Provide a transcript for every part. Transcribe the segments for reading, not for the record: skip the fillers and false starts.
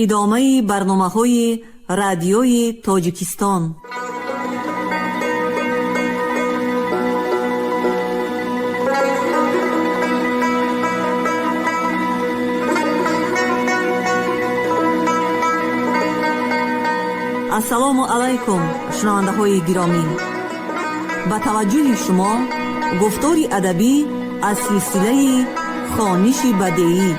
Идомаи барномаҳои Радиои Тоҷикистон. Ассалому алайкум, шунавандаҳои гиромӣ. Ба таваҷҷӯҳи шумо гуфтори адабӣ аз силсилаи «Хониши бадеӣ»,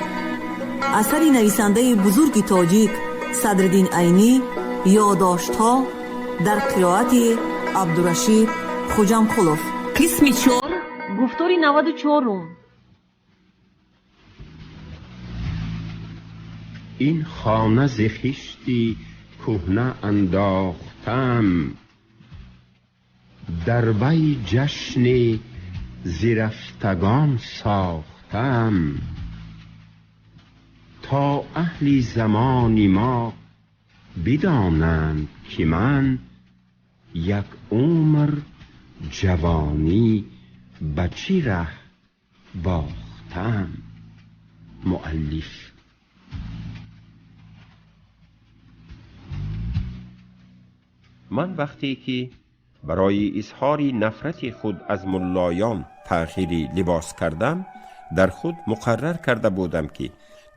асари нависандаи бузурги тоҷик Садриддин Айнӣ, «Ёдоштҳо», дар қироати Абдурашид Хуҷамқулов. Қисми чор, гуфтори 94-ум. Ин хона зи хишти кӯҳна андохтам, дар вай ҷашни зирафтагон сохтам, то аҳли замони мо бидонанд, ки ман як умр ҷавонӣ ба чӣ раҳ бохтам. Муаллиф. Ман вақте ки барои изҳори нафрати худ аз муллоён таъхири либос кардам, дар худ муқаррар карда будам, ки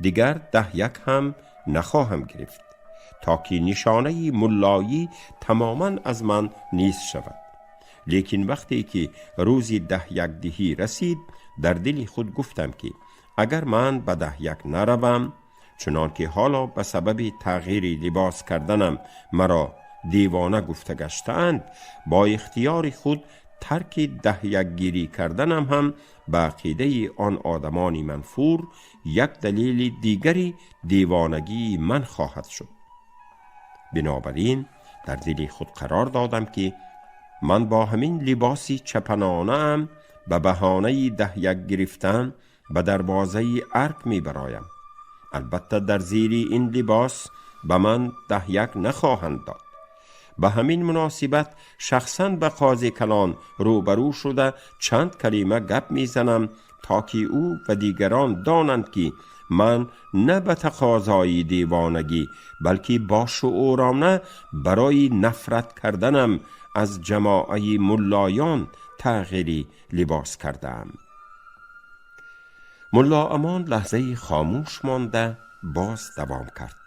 дигар 10 як ҳам нахоҳам гирифт, то ки нишонаи муллоӣ тамоман аз ман нест шавад. Лекин вақте ки рӯзи 10 якдиҳӣ расид, дар дили худ гуфтам, ки агар ман ба 10 як наравам, чунон ки ҳоло ба сабаби тағйири либос карданам маро девона гуфта гаштаанд, бо ихтиёри худ тарки 10 якгирӣ карданам ҳам ба ақидаи он одамони манфур як далели дигари девонагии ман хоҳад шуд. Бинобар ин дар дили худ қарор додам, ки ман бо ҳамин либоси чапанонаам ба баҳонаи 10 як гирифтан ба дарвозаи арк мебароям. Албатта, дар зери ин либос ба ман 10 як нахоҳанд дод. Ба ҳамин муносибат шахсан ба қози калон рӯбарӯ шуда, чанд калима гап мезанам, то ки ӯ ва дигарон донанд, ки ман на ба тақозои девонагӣ, балки бо шуурона барои нафрат карданам аз ҷамоаи муллоён тағйири либос кардаам. Мулло Амон лаҳзаи хомӯш монда, боз давом кард.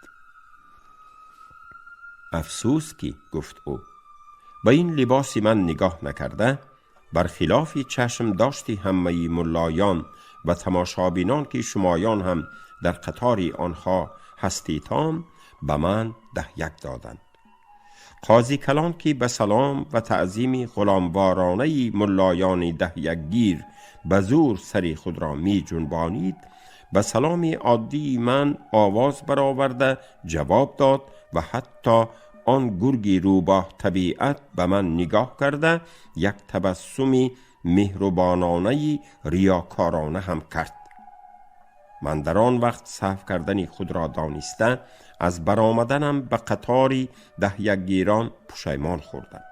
Афсӯс ки, гуфт ӯ, ба ин либоси ман нигоҳ накарда, бар хилофи чашм дошти ҳамаи муллоён ва тамошобинон, ки шумоён ҳам дар қатори онҳо ҳаститон, ба ман 10 як доданд. Қози калон, ки ба салом ва таъзими ғуломворонаи муллоёни 10 якгир ба зӯр сари худро меҷунбонид, ба саломи оддии ман овоз бароварда ҷавоб дод ва ҳатто он гурги рӯбоҳ табиат ба ман нигоҳ карда, як табассуми меҳрубононаи риёкорона ҳам кард. Ман дар он вақт саҳв кардани худро дониста, аз баромаданам ба қатори 10 якгирон пушаймон хӯрдам,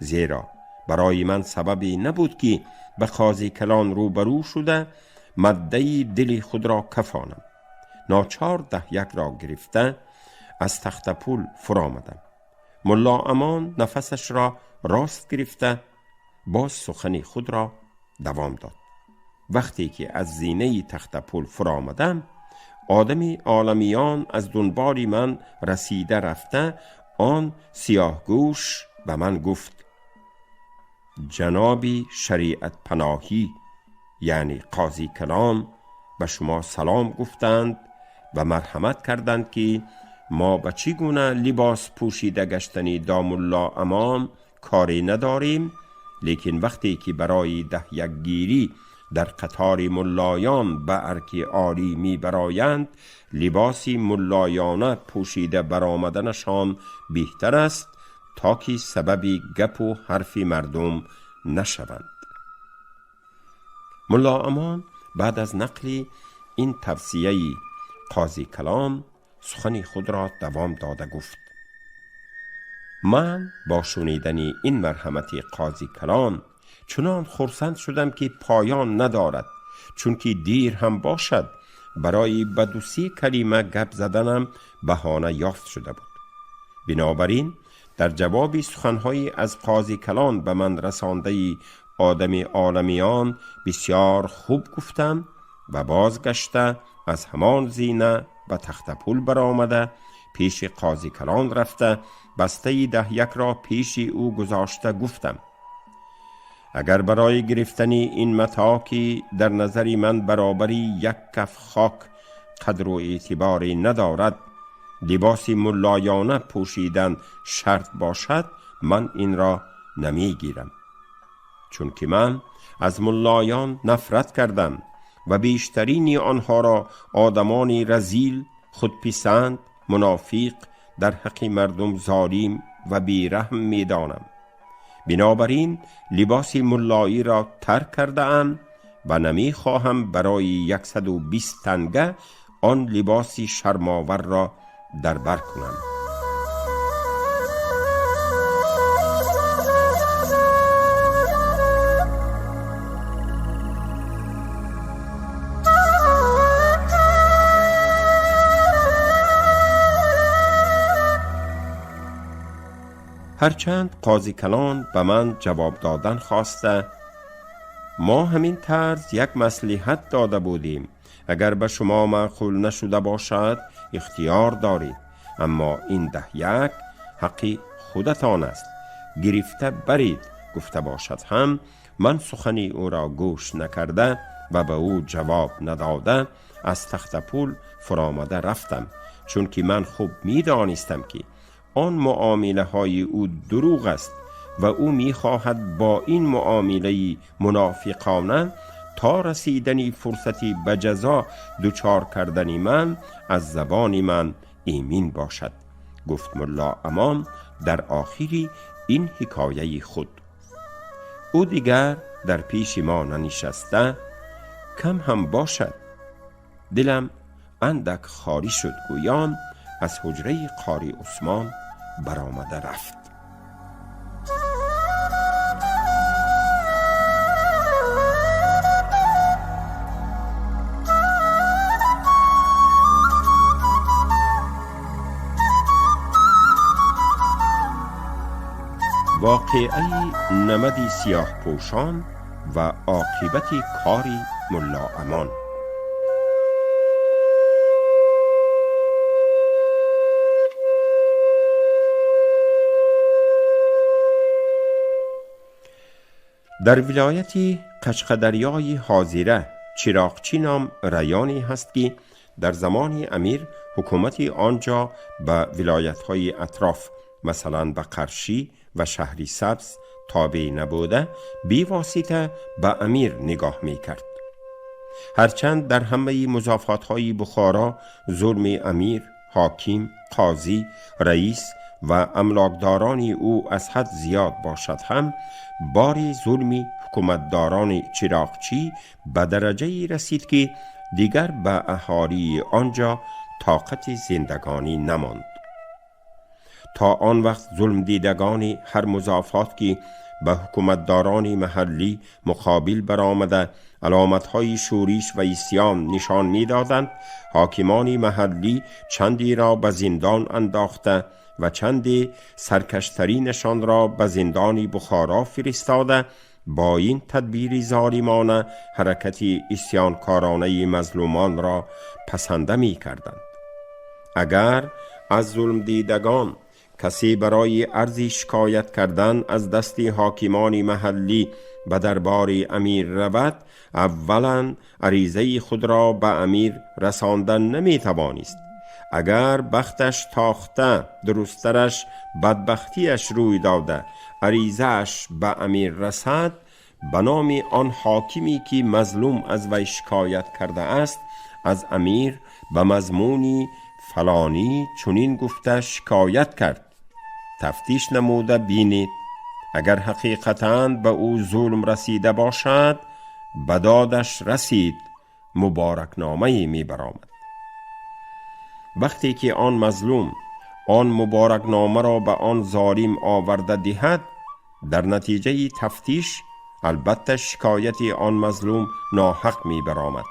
зеро барои ман сабабе набуд, ки ба қози калон рӯбарӯ шуда, маддаи дили худро кафонам. Ночор 10 якро гирифта, аз тахтапул фуромадам. Мулло Амон нафасашро рост гирифта, боз сухани худро давом дод. Вақте ки аз зинаи тахтапул фуромадам, одами оламиён аз дунболи ман расида рафта, он сиёҳгӯш ба ман гуфт: «Ҷаноби шариатпаноҳӣ, яъне қози калон, ба шумо салом гуфтанд ва марҳамат карданд, ки мо ба чӣ гуна либос пӯшида гаштани домулло Амон коре надорем, лекин вақте ки барои 10 якгирӣ дар қатори муллоён ба арки олӣ мебароянд, либоси муллоёна пӯшида баромаданашон беҳтар аст, то ки сабаби гапу ҳарфи мардум нашаванд». Мулло Амон баъд аз нақли ин тавсияи қози калон сухани худро давом дода гуфт: «Ман бо шунидани ин марҳамати қози калон чунон хурсанд шудам, ки поён надорад, чунки дир ҳам бошад, барои ба ду-се калима гап заданам баҳона ёфт шуда буд. Бинобар ин дар ҷавоби суханҳои аз қози калон ба ман расондаи одами оламиён бисёр хуб гуфтам ва бозгашта аз ҳамон зина ба тахтапул баромада пеши қози калон рафта бастаи 10 ро пеши ӯ гузошта гуфтам: агар барои гирифтани ин матоъ, ки дар назари ман баробари як каф хок қадру эътиборе надорад, либоси муллоёна пӯшидан шарт бошад, ман инро намегирам, чунки ман аз муллоён нафрат кардам ва бештарини онҳоро одамони разил, худписанд, мунофиқ, дар ҳаққи мардум золим ва бераҳм медонам. Бинобар ин либоси муллоиро тарк кардаам ва намехоҳам барои 120 танга он либоси шармоварро дар бар кунам. ҳарчанд қози калон ба ман ҷавоб додан хоста: мо ҳамин тарз як маслиҳат дода будем, агар ба шумо маъқул нашуда бошад, ихтиёр доред, аммо ин 10 ҳаққи худатон аст, гирифта баред, гуфта бошад ҳам, ман сухани ӯро гӯш накарда ва ба ӯ ҷавоб надода аз тахтапул фуромада рафтам, чунки ман хуб медонистам, ки он муомилаҳои ӯ дурӯғ аст ва ӯ мехоҳад бо ин муомилаи мунофиқона то расидани фурсати ба ҷазо дучор кардани ман аз забони ман эмин бошад. Гуфт мулло Амон дар охири ин ҳикояи худ: ӯ дигар дар пеши мо нанишаста, кам ҳам бошад, дилам андак холӣ шуд, гӯён аз ҳуҷраи қори Усмон баромада рафт. Воқеаи намади сиёҳпӯшон ва оқибати кори мулло Амон. Дар вилояти Қашқадарёи ҳозира Чироқчӣ ном районе ҳаст, ки дар замони амир ҳукумати он ҷо ба вилоятҳои атроф, масалан ба Қаршӣ ва шаҳри Сабз, тобеъ набуда, бевосита ба амир нигоҳ мекард. Ҳарчанд дар ҳамаи музофотҳои Бухоро зулми амир, ҳоким, қозӣ, раис ва амлокдорони ӯ аз ҳад зиёд бошад ҳам, бори зулми ҳукуматдорони Чироқчӣ ба дараҷае расид, ки дигар ба аҳолии он ҷо тоқати зиндагонӣ намонд. То он вақт зулмдидагони ҳар музофот, ки ба ҳукуматдорони маҳаллӣ муқобил баромада аломатҳои шӯриш ва исьён нишон медоданд, ҳокимони маҳаллӣ чандеро ба зиндон андохта ва чанде саркаштаринашонро ба зиндони Бухоро фиристода, бо ин тадбири золимона ҳаракати исьёнкоронаи мазлумонро пасанда мекарданд. Агар аз зулмдидагон касе барои арзи шикоят кардан аз дасти ҳокимони маҳаллӣ ба дарбори амир равад, аввалан аризаи худро ба амир расондан наметавонист. Агар бахташ тохта, дурусттараш бадбахтиаш рӯй дода, аризааш ба амир расад, ба номи он ҳокиме, ки мазлум аз вай шикоят кардааст, аз амир ба мазмуни фалонӣ чунин гуфта шикоят кард, тафтиш намуда бинед, агар ҳақиқатан ба ӯ зулм расида бошад, ба додаш расид, муборакномае мебаромад. Вақте ки он мазлум он муборакномаро ба он золим оварда диҳад, дар натиҷаи тафтиш албатта шикояти он мазлум ноҳақ мебаромад.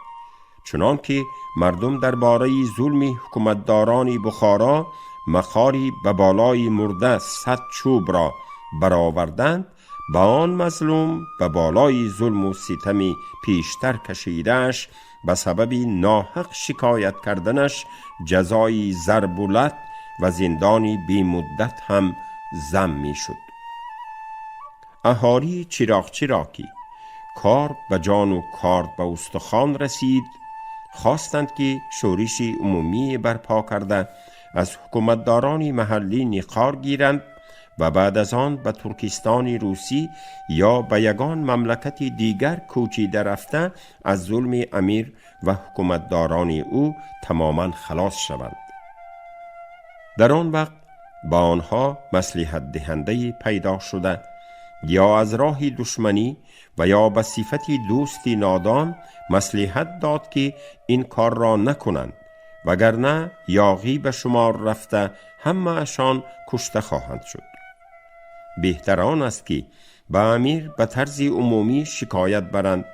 چنان که مردم درباره ظلم حکومتداران بخارا مخاری به بالای مرده 100 چوب را برآوردند، به آن مظلوم به بالای ظلم و ستم پیشتر کشیده‌اش به سبب ناحق شکایت کردنش جزای ضرب و لت و زندانی بی مدت هم ضم می شد. اهالی چراغچی را که کار به جان و کارد به استخوان رسید، خواستند که شورش عمومی برپا کرده از حکومتداران محلی نقار گیرند و بعد از آن به ترکستان روسی یا به یگان مملکت دیگر کوچیده رفته از ظلم امیر و حکومتداران او تماما خلاص شوند. در آن وقت با آنها مصلحت دهنده پیدا شده یا از راه دشمنی و یا به صفت دوست نادان مصلحت داد که این کار را نکنند، وگرنه یاغی به شمار رفته همه اشان کشته خواهند شد. بهتر آن است که به امیر به طرز عمومی شکایت برند.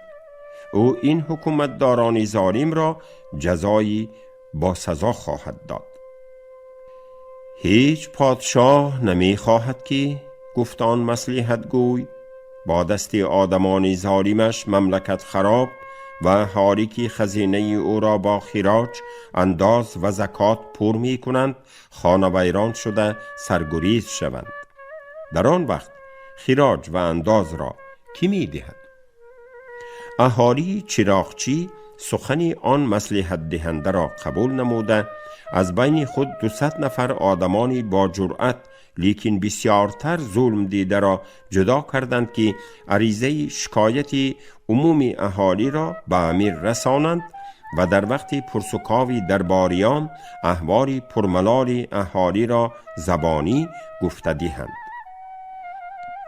او این حکومتداران ظالم را جزایی با سزا خواهد داد. هیچ پادشاه نمی خواهد که، گفت آن مصلحت گوی، با دست آدمان ظالمش مملکت خراب و حالی خزینه او را با خراج، انداز و زکات پر می کنند، خانه ویران شده سرگریز شوند. در آن وقت خراج و انداز را کی می دهد؟ اهالی چراغچی سخن آن مصلحت دهنده را قبول نموده از بین خود 200 نفر آدمانی با جرأت لیکن بسیارتر ظلم دیده را جدا کردند که عریضه شکایت عموم اهالی را به امیر رسانند و در وقت پرسکاوی درباریان احوال پرملال اهالی را زبانی گفته دهند.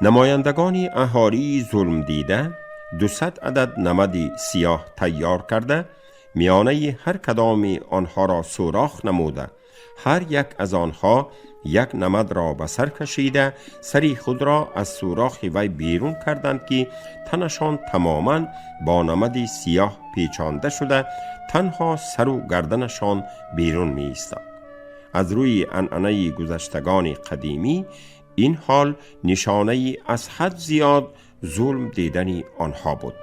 نمایندگان اهالی ظلم دیده 200 عدد نمد سیاه تیار کرده میانه هر کدام آنها را سوراخ نموده هر یک از آنها یک نمد را به سر کشیده سری خود را از سوراخ وی بیرون کردند که تنشان تماما با نمد سیاه پیچانده شده تنها سر و گردنشان بیرون می ایستاد. از روی عنعنه گذشتگان قدیمی این حال نشانه از حد زیاد ظلم دیدن آنها بود.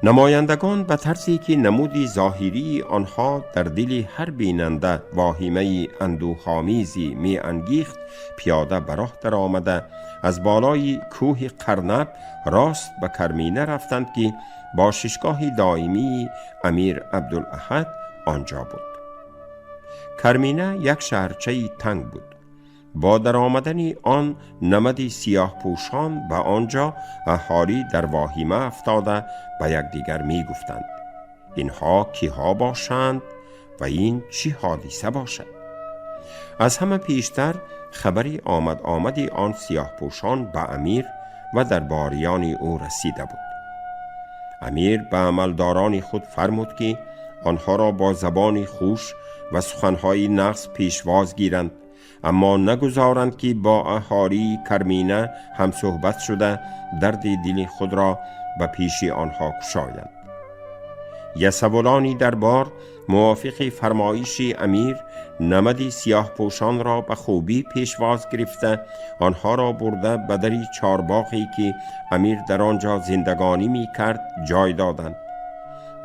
نمایندگان به طرزی که نمود ظاهری آنها در دل هر بیننده واهمه اندوه‌آمیزی می انگیخت پیاده به راه در آمده از بالای کوه قرنب راست به کرمینه رفتند که باششگاه دائمی امیر عبدالاحد آنجا بود. کرمینه یک شهرچه تنگ بود. با در آمدن آن نمد سیاه پوشان به آنجا اهالی در واهمه افتاده به یکدیگر می گفتند اینها کیها باشند و این چی حادثه باشد؟ از همه پیشتر خبری آمد آن سیاه پوشان به امیر و درباریان او رسیده بود. امیر به عملداران خود فرمود که آنها را با زبان خوش و سخنهای نغز پیشواز گیرند، اما نگذارند که با اهالی کرمینه هم صحبت شده درد دل خود را به پیش آنها کشایند. یسولانی دربار موافق فرمایش امیر نمد سیاه پوشان را به خوبی پیشواز گرفته آنها را برده به در چارباغی که امیر در آنجا زندگانی می کرد جای دادند.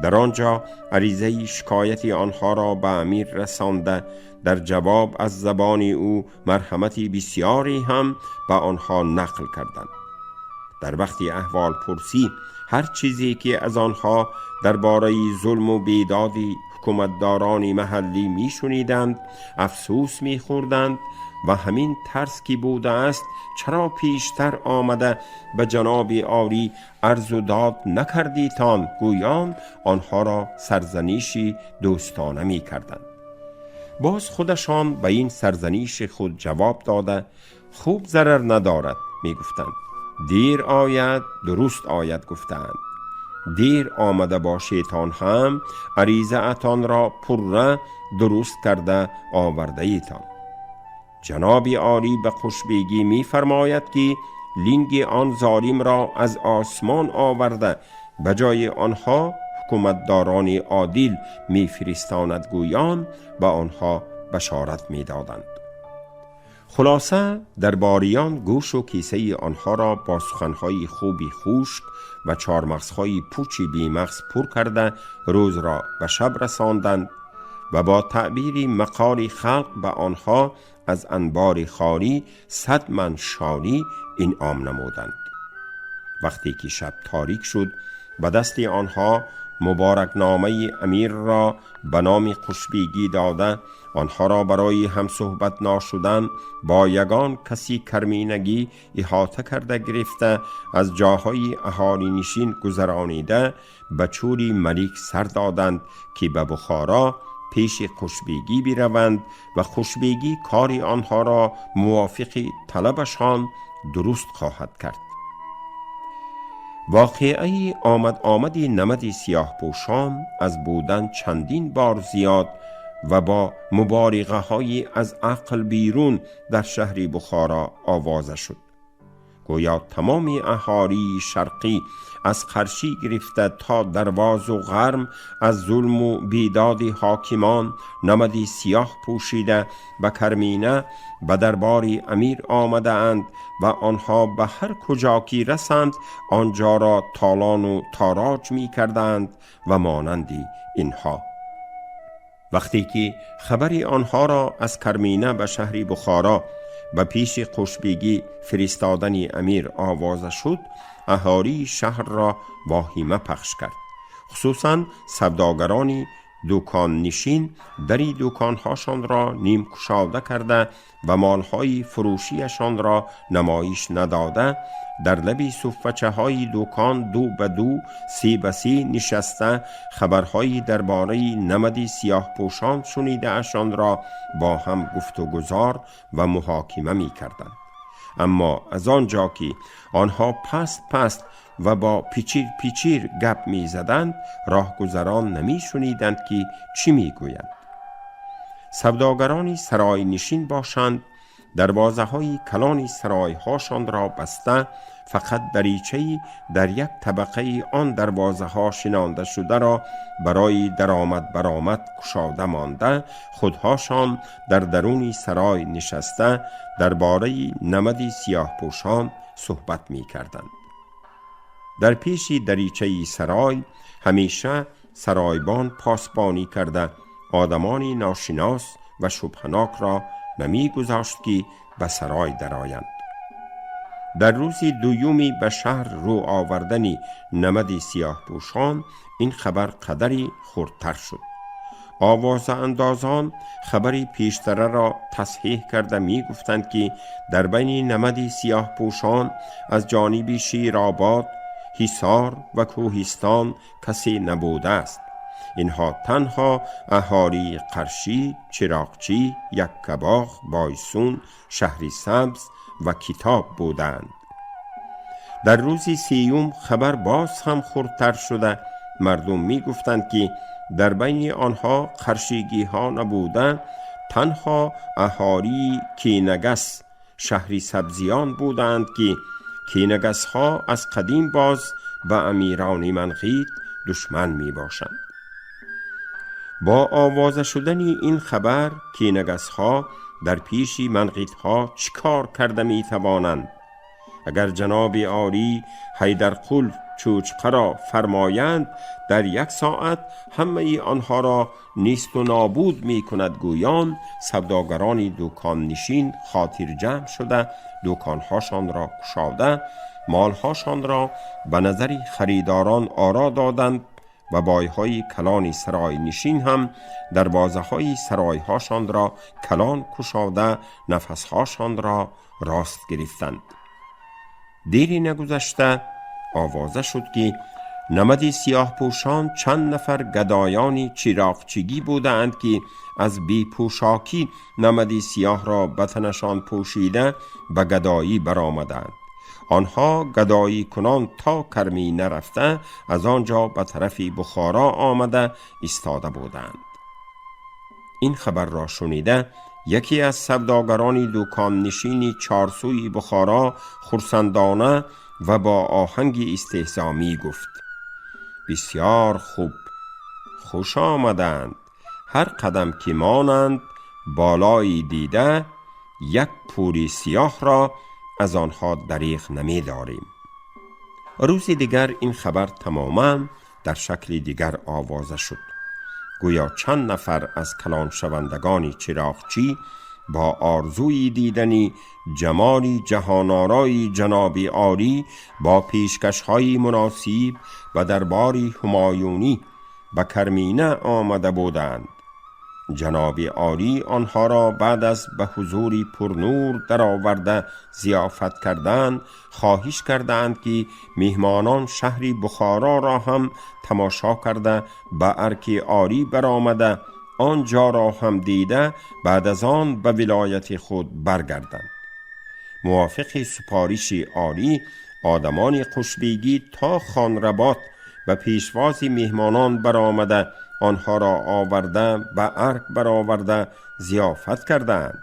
در آنجا عریضه شکایت آنها را به امیر رسانده در جواب از زبان او مرحمتی بسیاری هم به آنها نقل کردند. در وقت احوال پرسی هر چیزی که از آنها درباره ظلم و بیداد حکومتداران محلی می شنیدند افسوس می خوردند و همین ترس که بوده است چرا پیشتر آمده به جناب عالی عرض و داد نکردیتان، گویان آنها را سرزنیشی دوستانه می کردند. باز خودشان به این سرزنیش خود جواب داده خوب ضرر ندارد می گفتند. دیر آید درست آید گفتند. دیر آمده باشیتان هم عریضه اتان را پره درست کرده آورده ایتان. جناب عالی به خوشبیگی می فرماید که لینگ آن ظالم را از آسمان آورده به جای آنها ҳукуматдорони одил мефиристонд гӯён ба онҳо башорат медоданд. Хулоса, дарбориён гӯшу кисаи онҳоро бо суханҳои хуби хушк ва чормағзҳои пучи бемағз пур карда, рӯзро ба шаб расонданд ва бо таъбири мақоли халқ ба онҳо аз анбори холӣ 100 ман шолӣ инъом намуданд. Вақте ки шаб торик шуд, ба дасти онҳо муборакномаи амирро ба номи Қушбегӣ дода, онҳоро барои ҳамсӯҳбат нашудан бо ягон каси карминагӣ иҳота карда гирифта, аз ҷоҳои аҳолинишин гузаронида, ба чӯри малик сар доданд, ки ба Бухоро пеши Қушбегӣ бираванд ва Қушбегӣ кори онҳоро мувофиқи талабашон дуруст хоҳад кард. Воқеаи омад-омади намади сиёҳпӯшон аз будан чандин бор зиёд ва бо муболиғаҳои аз ақл берун дар шаҳри Бухоро овоза шуд. Гӯё тамоми аҳолии шарқӣ аз Қаршӣ гирифта то Дарвозу Ғарм аз зулму бедоди ҳокимон намади сиёҳ пӯшида ба Кармина ба дарбори амир омадаанд ва онҳо ба ҳар куҷо ки расанд, он ҷоро талону тороҷ мекарданд ва монанди инҳо. Вақте ки хабари онҳоро аз Кармина ба шаҳри Бухоро ба пеши Қушбегӣ фиристодани амир овоза шуд, аҳолии шаҳрро воҳима пахш кард. Хусусан савдогарони дуконнишин дари дуконҳошонро нимкушода карда ва молҳои фурӯшиашонро намоиш надода, дар лаби суффачаҳои дукон ду ба ду, се ба се нишаста, хабарҳои дар бораи намади сиёҳпӯшон шунидаашонро бо ҳам гуфтугузор ва муҳокима мекарданд. Аммо аз он ҷо ки онҳо паст паст ва бо пичир пичир гап мезаданд, роҳгузарон намешуниданд, ки чӣ мегӯянд. Савдогарони саройнишин бошанд, дарвозаҳои калони саройҳошонро баста, фақат даричаи дар як табақаи он дарвозаҳо шинонда шударо барои даромад баромад кушода монда, худҳошон дар даруни сарой нишаста, дар бораи намади сиёҳпӯшон суҳбат мекарданд. Дар пеши даричаи сарой ҳамеша саройбон посбонӣ карда, одамони ношинос ва шубҳанокро намегузошт, ки ба сарой дароянд. Дар рӯзи дуюми ба шаҳр рӯ овардани намади сиёҳпӯшон ин хабар қадари хурдтар шуд. Овозаандозон хабари пештараро тасҳеҳ карда мегуфтанд, ки дар байни намади сиёҳпӯшон аз ҷониби Широбод, Ҳисор ва Кӯҳистон касе набудааст. Инҳо танҳо аҳолии Қаршӣ, Чироқчӣ, Яккабоғ, Бойсун, Шаҳри Сабз ва Китоб буданд. Дар рӯзи сеюм хабар боз ҳам хурдтар шуда, мардум мегуфтанд, ки дар байни онҳо қаршигиҳо набуда, танҳо аҳолии Кинагас, шаҳри Сабзиён буданд, ки кинагасҳо аз қадим боз ба амирони Манғит душман мебошанд. Бо овоза шудани ин хабар кинагасҳо дар пеши манғитҳо чӣ кор карда метавонанд? Агар ҷаноби олӣ Ҳайдарқул чӯчқаро фармоянд, дар як соат ҳамаи онҳоро несту нобуд мекунад гӯён, савдогарони дуконнишин хотирҷамъ шуда, дуконҳошонро кушода, молҳошонро ба назари харидорон оро доданд ва бойҳои калони саройнишин ҳам дарвозаҳои саройҳошонро калон кушода, нафасҳошонро рост гирифтанд. Дере нагузашта овоза шуд, ки намади сиёҳпӯшон чанд нафар гадоёни чироқчигӣ будаанд, ки аз бепӯшокӣ намади сиёҳро ба танашон пӯшида, ба гадоӣ баромаданд. Онҳо гадоӣ кунон то Кармина рафта, аз он ҷо ба тарафи Бухоро омада истода буданд. Ин хабарро шунида, яке аз савдогарони дуконнишини чорсӯи Бухоро хурсандона ва бо оҳанги истеҳзомӣ гуфт: «Бисьёр хуб». Хуш омаданд. Ҳар қадам ки монанд, болои дида як пули сиёҳ ро аз онҳо дариғ намедорем. Рӯзи дигар ин хабар тамоман дар шакли дигар овоза шуд. Гӯё чанд нафар аз калоншавандагони чироғчӣ бо орзуи дидани ҷамоли ҷаҳонорои ҷаноби олӣ бо пешкашҳои муносиб ба дарбори ҳумоюнӣ ба Кармина омада буданд. Ҷаноби олӣ онҳоро баъд аз ба ҳузури пурнур дароварда зиёфат кардан хоҳиш кардаанд, ки меҳмонон шаҳри Бухороро ҳам тамошо карда, ба арки олӣ баромада, он ҷоро ҳам дида, баъд аз он ба вилояти худ баргарданд. Мувофиқи супориши олӣ одамони Қушбегӣ то Хонработ ба пешвози меҳмонон баромада, онҳоро оварда, ба арк бароварда зиёфат кардаанд.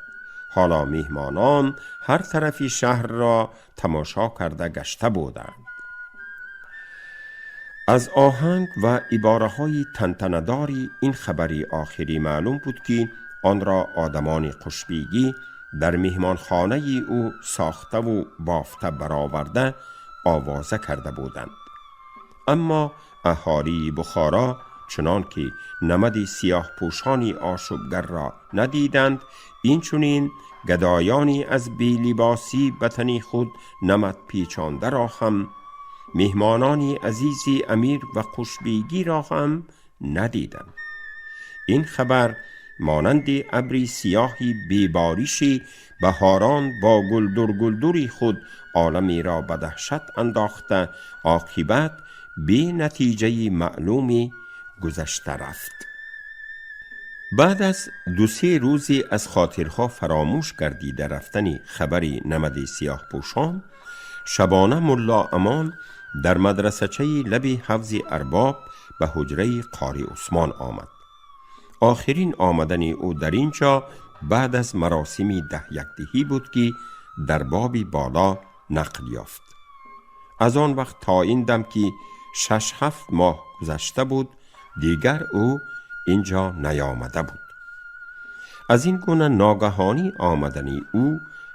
Ҳоло меҳмонон ҳар тарафи шаҳрро тамошо карда гашта буданд. Аз оҳанг ва ибораҳои тантанадори ин хабари охирӣ маълум буд, ки онро одамони Қушбегӣ дар меҳмонхонаи ӯ сохтаву бофта бароварда овоза карда буданд. Аммо аҳолии Бухоро чунон ки намади сиёҳпӯшони ошӯбгарро надиданд, инчунин гадоёни аз белибосӣ ба тани худ намад печондаро ҳам, меҳмонони азизи амир ва Қушбегиро ҳам надиданд. Ин хабар монанди абри сиёҳи бебориши баҳорон бо гулдургулдури худ оламеро ба даҳшат андохта, оқибат бенатиҷаи маълуме гузашта рафт. Баъд аз 2-се рӯзе аз хотирҳо фаромӯш гардида рафтани хабари намади сиёҳпӯшон, шабона Мулло Амон дар мадрасачаи лаби ҳавзи Арбоб ба ҳуҷраи Қори Усмон омад. Охирин омадани ӯ дар ин ҷо баъд аз маросими даҳякдиҳӣ буд, ки дар боби боло нақл ёфт. Аз он вақт то ин дам, ки 6-7 моҳ гузашта буд, дигар ӯ ин ҷо наёмада буд. Аз ин гуна ногаҳонӣ омадани ӯ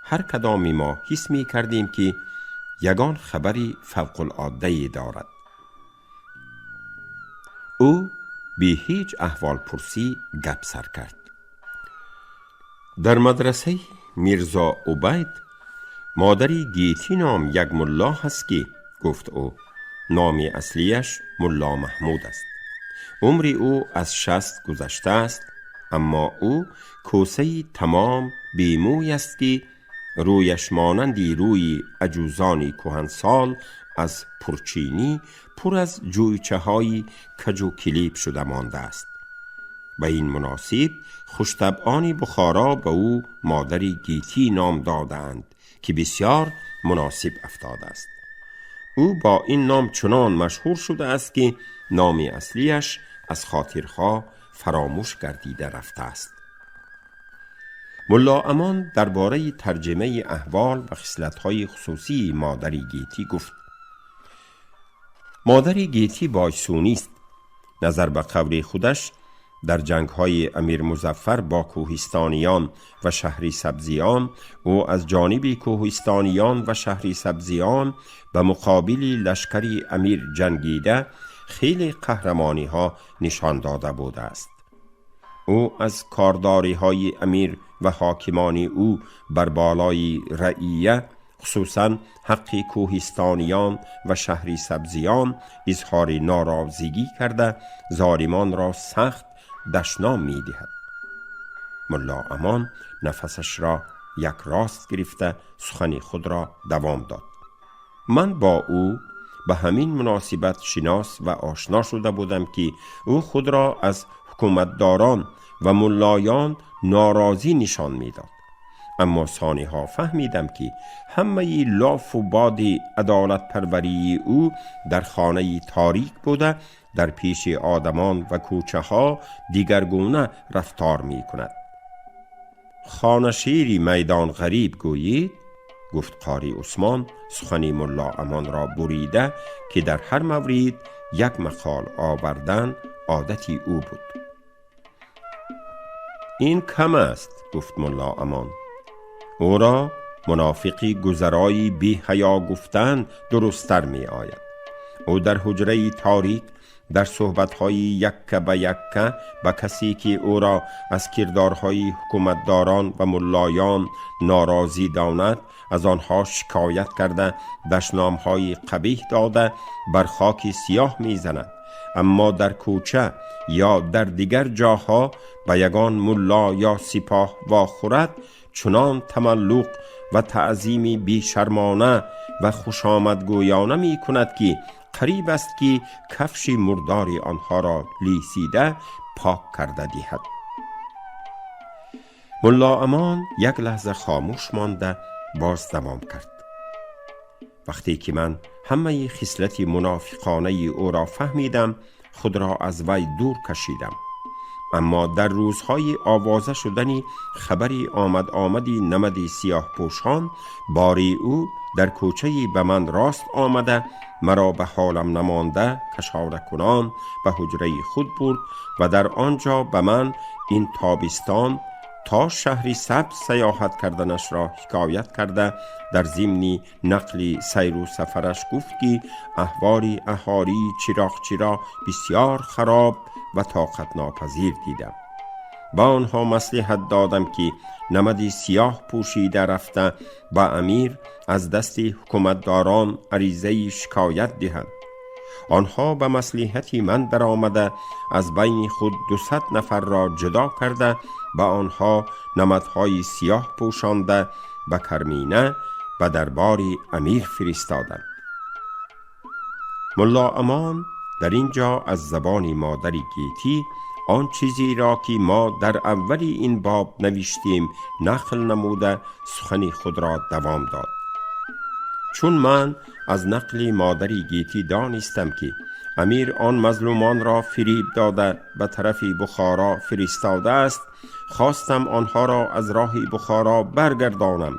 ҳар кадоми мо ҳис мекардем, ки ягон хабари фавқулоддае дорад. Ӯ бе ҳеҷ аҳволпурсӣ гап сар кард. Дар мадрасаи Мирзо Убайд модари Гетӣ ном як мулло ҳаст, ки, гуфт ӯ, номи аслияш Мулло Маҳмуд аст. Умри ӯ аз 60 гузаштааст, аммо ӯ кӯсаи тамом бемӯй аст, ки рӯяш монанди рӯи аҷузони кӯҳансол аз пурчинӣ пур аз ҷӯйчаҳои каҷу килиб шуда мондааст. Ба ин муносиб хуштабъони Бухоро ба ӯ модари Гетӣ ном додаанд, ки бисёр муносиб афтодааст. Ӯ бо ин ном чунон машҳур шудааст, ки номи аслияш аз хотирҳо фаромӯш гардида рафтааст. Мулло Амон дар бораи тарҷимаи аҳвол ва хислатҳои хусусии модари Гетӣ гуфт: модари Гетӣ бойсунист. Назар ба қавли худаш, дар ҷангҳои Амир Музаффар бо кӯҳистониён ва шаҳри сабзиён ӯ аз ҷониби кӯҳистониён ва шаҳри сабзиён ба муқобили лашкари амир ҷангида, хеле қаҳрамониҳо нишон дода будааст. Ӯ аз кордориҳои амир ва ҳокимони ӯ бар болои раъия, хусусан ҳаққи кӯҳистониён ва шаҳри сабзиён, изҳори норозигӣ карда, золимонро сахт дашном медиҳад. Мулло Амон нафасашро як рост гирифта, сухани худро давом дод. Ман бо ӯ ба ҳамин муносибат шинос ва ошно шуда будам, ки ӯ худро аз ҳукуматдорон ва муллоён норозӣ нишон медод. Аммо сониҳо фаҳмидам, ки ҳамаи лофу боди адолатпарварии ӯ дар хонаи торик буда, дар пеши одамон ва кӯчаҳо дигаргуна рафтор мекунад. Хонашири майдон ғариб гӯед, гуфт Қори Усмон сухани Мулло Амонро бурида, ки дар ҳар маврид як мақол овардан عادتی او بود. این کم است، گفت ملا امان. او را منافقی گذرایی بی حیا گفتن درست‌تر می آید. او در حجره تاریک در صحبت‌های یکه به یکه به کسی که او را از کردارهای حکومتداران و ملایان ناراضی داند از آنها شکایت کرده، دشنام‌های قبیح داده، بر خاک سیاه می‌زند. اما در کوچه یا در دیگر جاها به یگان ملا یا سپاه واخورد، چنان تملق و تعظیم بی‌شرمانه و خوشامدگویانه می کند که قریب است که کفش مردار آنها را لیسیده پاک کرده دهد. ملا امان یک لحظه خاموش مانده باز دوام کرد. وقتی که من همه خصلت منافقانه او را فهمیدم، خود را از وی دور کشیدم. اما در روزهای آوازه شدنی خبری آمد آمدی نمدی سیاه پوشان، باری او در کوچه‌ای به من راست آمده، مرا به حالم نمانده کشاره کنان به حجره خود برد و در آنجا به من این تابستان تا شهری سبز سیاحت کردنش را حکایت کرده، در ضمن نقل سیر و سفرش گفت که احوال اهالی چراغچی را بسیار خراب و طاقت ناپذیر دیدم. با آنها مصلحت دادم که نمد سیاه پوشیده رفته با امیر از دست حکومتداران عریضه شکایت دهند. آنها به مصلحت من درآمده از بین خود 200 نفر را جدا کرده، به آنها نمدهای سیاه پوشانده به کرمینه به دربار امیر فرستادند. ملا امان در اینجا از زبان مادر گیتی آن چیزی را که ما در اول این باب نوشتیم نقل نموده سخن خود را دوام داد. چون من از نقل مادر گیتی دانستم که امیر آن مظلومان را فریب داده به طرف بخارا فرستاده است، خواستم آنها را از راه بخارا برگردانم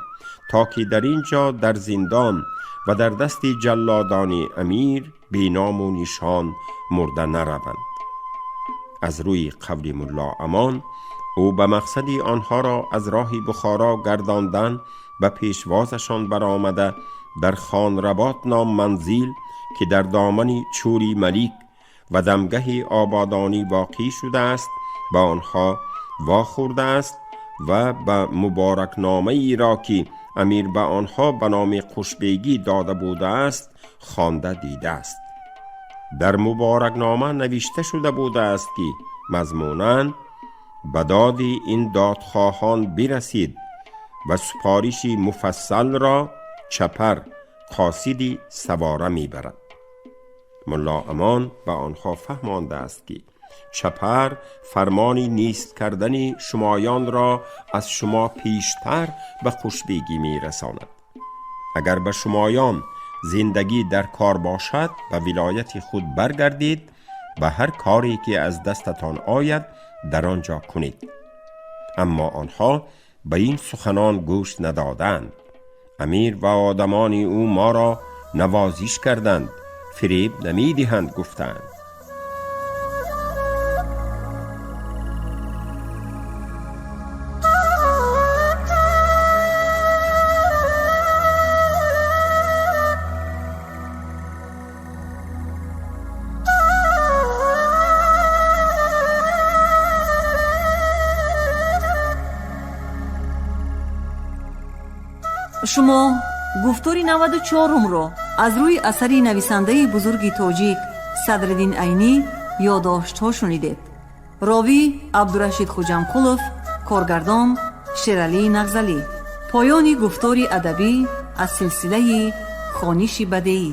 تا که در اینجا در زندان و در دست جلادان امیر بی نام و نشان مرده نروند. از روی قول ملا امان او به مقصد آنها را از راه بخارا گرداندن به پیشوازشان برآمده در خان رباط نام منزل که در دامن چوری ملیک و دمگه آبادانی واقع شده است به آنها واخورده است و به مبارک نامه ای را که امیر به آنها به نام قشبیگی داده بوده است خوانده دیده است. در مبارک نامه نوشته شده بوده است که مضموناً به داد این دادخواهان برسید و سپارش مفصل را چپر قاصدی سواره میبرد. ملا امان به آنها فهمانده است که چپر فرمانی نیست کردن شمایان را از شما پیشتر به قشبیگی میرساند. اگر به شمایان زندگی در کار باشد به ولایت خود برگردید و هر کاری که از دستتان آید در آنجا کنید. اما آنها به این سخنان گوش ندادند. امیر و آدمان او ما را نوازش کردند، فریب نمیدهند گفتند. Шумо гуфтори 94-умро аз рӯи асари нависандаи бузурги тоҷик Садриддин Айнӣ ёддоштҳо шунидед. Ровӣ Абдурашид Хуҷамқулов, коргардон Шералӣ Нағзалӣ. Поёни гуфтори адабӣ аз силсилаи хониши бадеӣ.